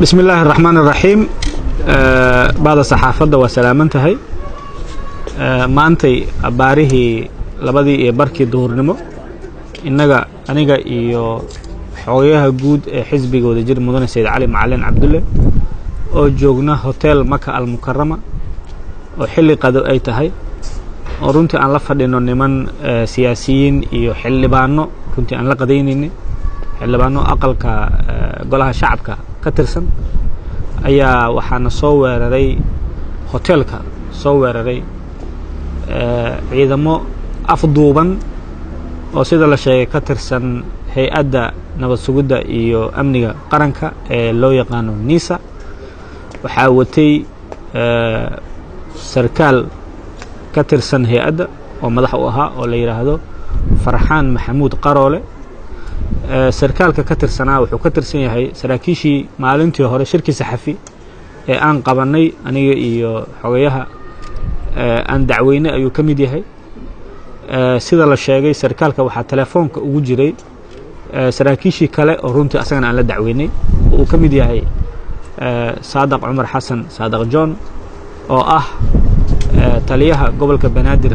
Bismi illaahi araxmaan iraxiim. Bahda saxaafadda waa salaaman tahay. Maantay abbaarihii 2:30 duhurnimo, innaga, aniga iyo xogayaha guud ee xisbiga Wadajir, Mudane Sayid Cali Macalin Cabdulle, oo joogna Hotel Maka Almukarama, oo xilli qado ay tahay, oo runtii aan la fadhino niman siyaasiyiin iyo xildhibaano, runtii aan la qadaynayni xildhibaano aqalka Golaha Shacabka ka tirsan, ayaa waxaana soo weeraray, hoteelka soo weeraray ciidamo afduuban oo, sida la sheegay, ka tirsan Hay-adda Nabad Sugidda iyo Amniga Qaranka ee loo yaqaano NISA. Waxaa watay sarkaal ka tirsan hay-adda oo madax u ahaa oo la yidhaahdo Farxaan Maxamuud Qaroole. Sarkaalka ka tirsanaa wuxuu ka tirsan yahay saraakiishii maalintii hore shirkii saxafi ee aan qabannay, aniga iyo xogayaha, aan dacweyne ayuu ka mid yahay. Sida la sheegay, sarkaalka waxaa telefoonka ugu jiray saraakiishii kale oo runtii asagana aan la dacweynay, oo uu ka mid yahay Saadaq Cumar Xasan, Saadaq John, oo ah taliyaha gobolka Banaadir.